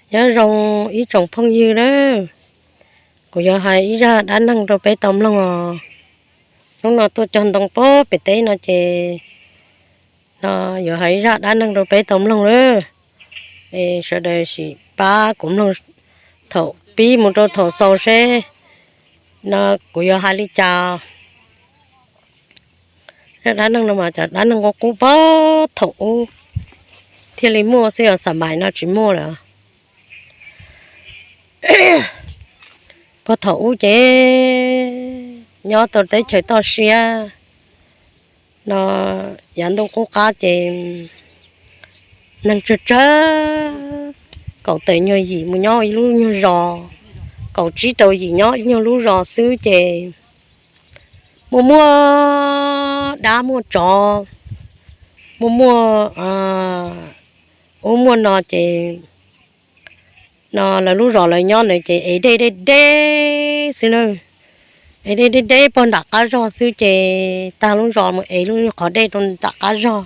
Nyob zoo ib tsoom phooj ywg lawm, kuv yuav hais ib zaj dab neeg rau peb tau mloog os. Hnub no tuaj cog ntoo pem teb no ces no yuav hais ib zaj dab neeg rau peb tau mloog lawm. Es sawv daws sim pab kuv mloog thaum pib mus rau thaum xaus seb no kuv yuav hais li cas. Zaj dab neeg no mas cov dab neeg qub qub puag thaum ub thiaj li muaj xwb os, xam mais no tsis muaj lawm. Puag thaum ub ces nyob tau teb chaws toj siab no, yav ntuj qub qab ces neeg tsawg tsawg, kaum tawm nyuag yim mus nyob ib lub nyuag zos, kaum tsib rau yim nyob ib nyuag lub zos xwb ces muaj muaj dab muaj tsov, muaj muaj ub muaj no ces no lawv lub zos lawv nyob ntawd ces ev dej deb deb xwb na. Ev dej deb deb puag nram qab zog xwb ces tag lub zos mus ev lub qhov dej rau nram qab zog.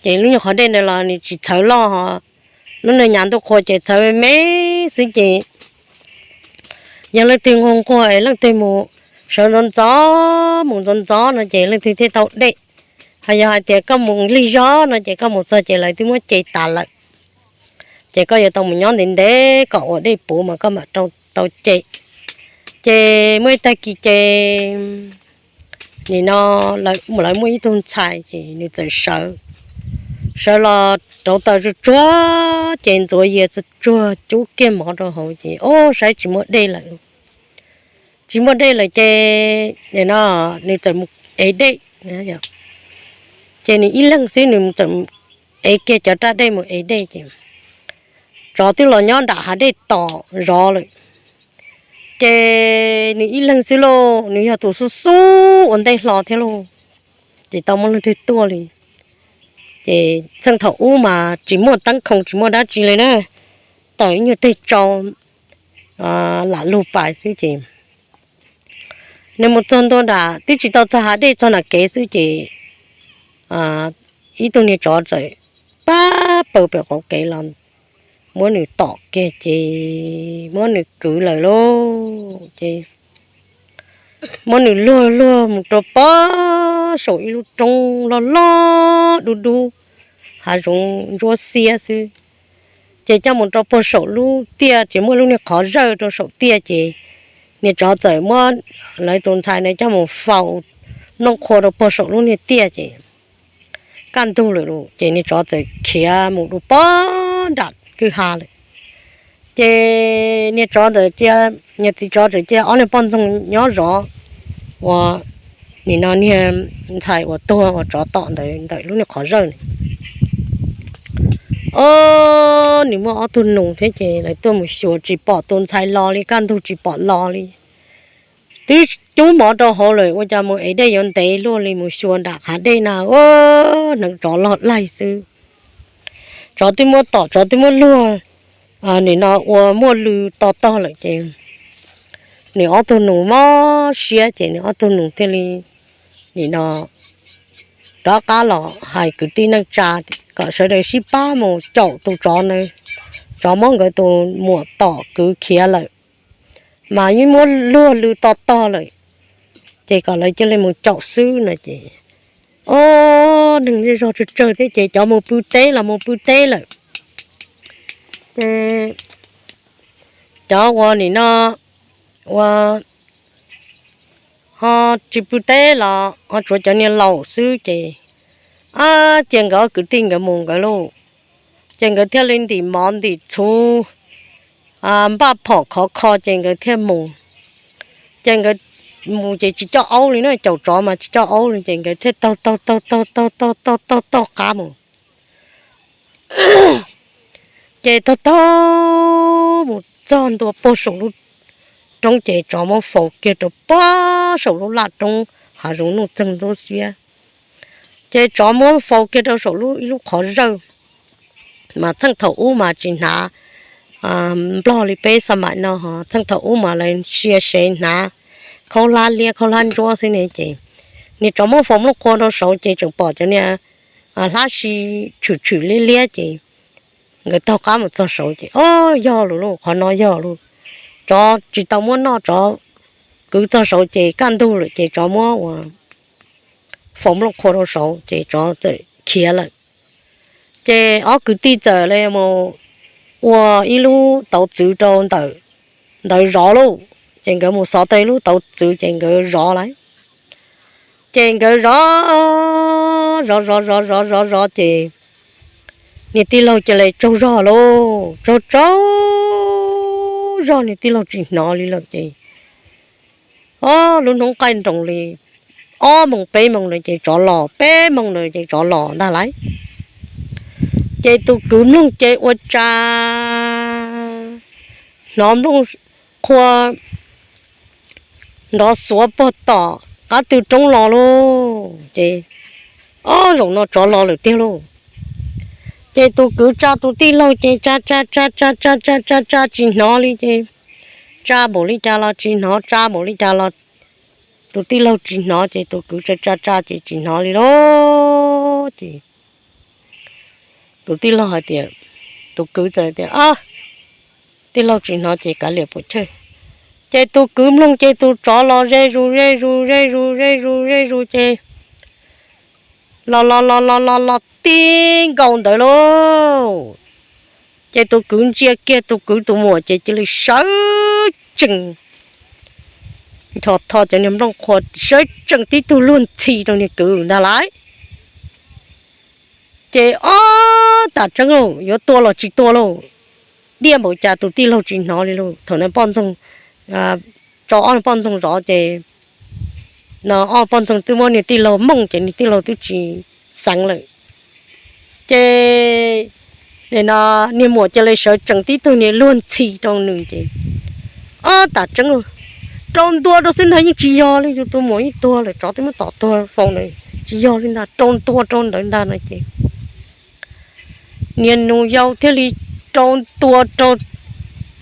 Ces lub nyuag qhov dej ntawd los nws tsis txhawv loj ho, lub ntawd yav ntuj qhua ces txhawv me me xwb ces yog leej twg nquag nquag es leej twg mus sawv ntxov ntxov mus ntxov ntxov no ces leej twg thiaj tau dej. Ho yog hais tias koj mus lig zog no ces koj mus txog ces lawv twb muab ce tas lawm. Ces koj yuav tau mus nyob ntev ntev kom ua dej puv mas koj mam tau ce. Ces muaj ib tag kis ces nim no lawv muaj ib tug ntxhais ces nws txawm sawv, sawv los rauv taws tsuag tsuag ces ntxuav yias tsuag tsuag cub kiag mov rau hauv ces o, saib tsis muaj dej lawm. Tsis muaj dej lawm ces no nws txawm mus ev dej. Ces nws ib leeg xwb nws txawm ev kiag cov raj dej mus ev dej ces tsov twb los nyob nram hav dej tom zov lawm. Ces nws ib leeg xwb lauj, nws yog tus xub xub ua ntej hlo thiab lauj, tsis tau muaj leej twg tuaj li. Ces txheej thaum ub mas tsis muaj teeb khoom tsis muaj dab tsi li na, tawm ib nyuag teg tsau lam lug pais xwb ces nws mus txog ntua nram twb tsis tau txog hav dej txog nram kev xwb ces ib tug niag tsov txawm pab pawg pem qhov kev los muab nws tom kiag ces muab nws kwv lawm lauj. Ces muab nws luag luag mus rau pem saum ib lub roob loj loj dub dub, hav zoov ntsuab xiab xwb. Ces coj mus rau puag saum lub tiaj ces muaj lub niag qhov zawj rau saum tiaj ces niag tsov txawm muab lawv tus ntxhais na coj mus faus noj qhua rau puag saum lub niag tiaj ces kaj ntug lawm lauj ces niag tsov txawm khiav mus rau pem nram kwj ha lawm. Ces niag tsov ntawd cia, niag txiv tsov txawm cia ob niag poj ntxoog nyob zov uas nim no niag ntxhais uas tuag uas tsov tom ntawd ntawm lub niag qhov zawj na. O, nws muaj ob tug nus thiab ces lawv tuaj mus xyuas tsis pom tus ntxhais los li, kaj ntug tsis pom los li. Twb cub mov rau hauv lawm ua cas mus ev dej yuav ntev luaj li, mus xyuas nram hav dej na, hneev tsov loj laig xwb. Tsov twb muab tom, tsov twb muab luag, nim no ua muaj lw to tog lawm ces nws ob tug nus mob siab ces nws ob tug nus thiaj li nim no rov qab los hais kwv tij neej tsa kom sawv daws sib pab mus caum tus tsov na. Tsov muab nkawd tus muam tom kwv khiav lawm, mas yeej muab luag lw to tog lawm, ces kom lawv cia li mus caum xwb no ces, o, neeg zej zog tsawg tsawg thiab ces cov mus pw teb los mus pw teb lawm. Ces cov ua nim no ua ho tsis pw teb los ho tsuav cov niag laus xwb ces, a, cia nkawd ob kwv tij nkawd mus nkawd lauj. Ces nkawd thiaj li ntim mov ntim txhuv, npaj phom khov kho ces nkawd thiaj mus. Ces nkawd mus ces tsis coj aub li na, caum tsov mas tsis coj aub li ces nkawd thiaj taug taug taug taug taug taug taug taug taug qab mus. Ces taug taug mus txog ntua puag saum lub roob ces tsov muab faus kiag rau puag saum lub laj roob hav zoov nuj txeeg ntsuab xiab. Ces tsov muab faus kiag rau saum lub ib lub qhov zawj, mas txheej thaum ub mas tsis hnav nplog li peb xa maim no ho, txheej thaum ub mas lawv sia sev hnav khaub hlab liab khaub hlab ntsuab xwb ne ces niag tsov muab faus nplooj qhua rau saud ces tseem pom cov niag hlab si tshwm tshwm liab liab ces nkawd taug qab mus txog saud ces, Ob, yog lawm lauj, qhov no yog lawm. Tsov tsis tau muab noj, tsov kwv txog saud ces kaj ntug lawm ces tsov muab ua faus nplooj qhua rau saud ces tsov txawm khiav lawm. Ces ob kwv tij txawm li mus ua ib lub tauv txwv rau ntawm ntawd zov lauj. Ces nkawd mus xov tau ib lub tauv txwv ces nkawd zov lawm. Ces nkawd zov zov zov zov zov zov ces niag tij laug cia li tsaug zog lauj, tsaug tsaug zog, niag tij laug tsis hnov li lawm ces, ob, lub hnub qaij nroos li ob moos peb moos ntawd ces tsov los, peb moos ntawd ces tsov los ntag lauj. Ces tus kwv mloog ces ua cas hnov nplooj qhua nrov xuav puag tom qab tw roob los lauj. Ces, Ob, zaum no tsov los lawm tiag lauj. Ces tus kwv tsa tus tij laug ces tsa tsa tsa tsa tsa tsa tsa tsa tsis hnov li ces tsa npaum li cas los tsis hnov, tsa npaum li cas los tus tij laug tsis hnov ces tus kwv tsa tsa tsa ces tsis hnov li lauj. Ces tus tij laug hais tias, tus kwv txawm tias, Tij laug tsis hnov ces kav liam puas chawj. Ces tus kwv mloog ces tus tsov los ze zus ze zus ze zus ze zus ze zus ces los los los los los los tib nkaus ntawd lauj. Ces tus kwv ntsia kiag tus kwv tus muam ces cia li sawv tsees, ncho tho cov niag nplooj qhua sawv tsees tib tug luag ntxhi rau niag kwv ntag lauj. Ces ob, tam tseeb lauj, yuav tua los tsis tua lauj. Diaj npaum cas tus tij laug tsis hnov li lauj. Thaum no poj ntxoog, tso ob poj ntxoog zov ces, no ob poj ntxoog twb muab niag tij laug mooj ces niag tij laug twb tsis xeev lawm. Ces nim no niag muam cia li sawv tsees tib tug niag luag ntxhi rau nws ces, ob, tam tseeb lauj, rau ntua rau xwb ntag yeej tsis yog li, yus tus muam yeej tuag lawm, tsov twb muab tom tuag faus ntawd tsis yog li ntag, rau ntua rau ntawd ntag no ces niag nus yau thiaj li rau ntua rau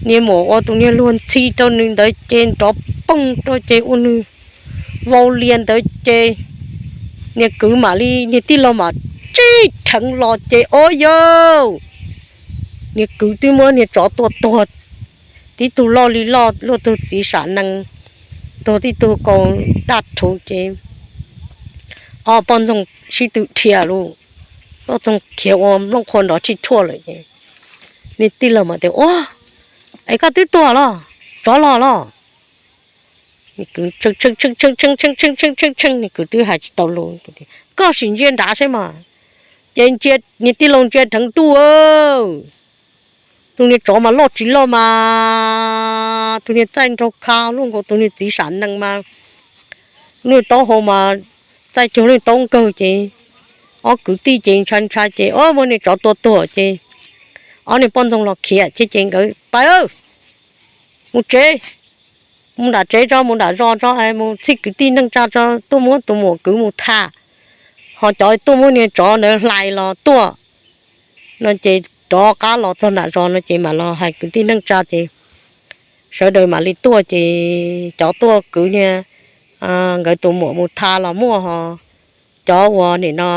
niag muam uas tus niag luag ntxhi rau nws ntawd ces nrov poog rau ces ua nws vau lias ntawd ces niag kwv mam li, niag tij laug mam tsib rheev los ces ob yawg, niag kwv twb muab niag tsov tua tuag tib tug loj li loj, luaj tug txiv sam nees, tuag tib tug kaus daj rhuv ces ob poj ntxoog sib tw dhia lauj, poj ntxoog khiav ua nplooj qhua nrov tshij rhuaj lawm ces niag tij laug mam tias, Ua, es koj twb tuag los? Tsov los los? Niag kwv tshee tshee tshee tshee tshee tshee tshee tshee tshee, niag kwv twb hais tsis tau lus. Koj sim ntsia nrad saib mas. Ces niag tij laug ntsia dheev tuaj, tus niag tsov mas loj tsis loj mas tus niag txaij nraug kha luaj nkaus tus niag txiv sam nees mas, niag taub hau mas txaij cuag niag taub nkawg ces ob kwv tij ces ntshai ntshai ces ob muab niag tsov tua tuag ces ob niag poj ntxoog los khiav thiab ces nkawd pais mus tsev, mus nram tsev tso, mus nram zos tso, mus txhij kwv tij neej tsa tso tuaj muab tus muam kwv mus tham, ho cov tuaj muab niag tsov ntawd hlais los tuaj no ces rov qab los txog nram zos no ces mam los hais kwv tij neej tsa ces sawv daws mam li tuaj ces cov tuaj kwv niag, nkawd tus muam mus tham los muaj ho cov uas nim no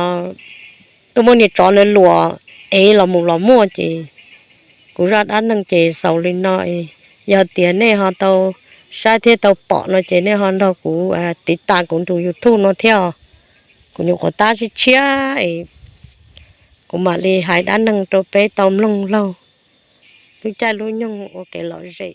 tuaj muab niag tsov ntawd luam ev los mus los muaj ces kuv zaj dab neeg ces xaus li no. Yog tias nej ho tau saib thiab tau pom no ces nej ho nrog kuv tiv tas kuv ntu YouTube no thiab. Kuv nyuam qhuav tab tshiab tshiab es kuv mam li hais dab neeg rau peb tau mloog laug. Lub caij lub nyoog ua kev lom zem.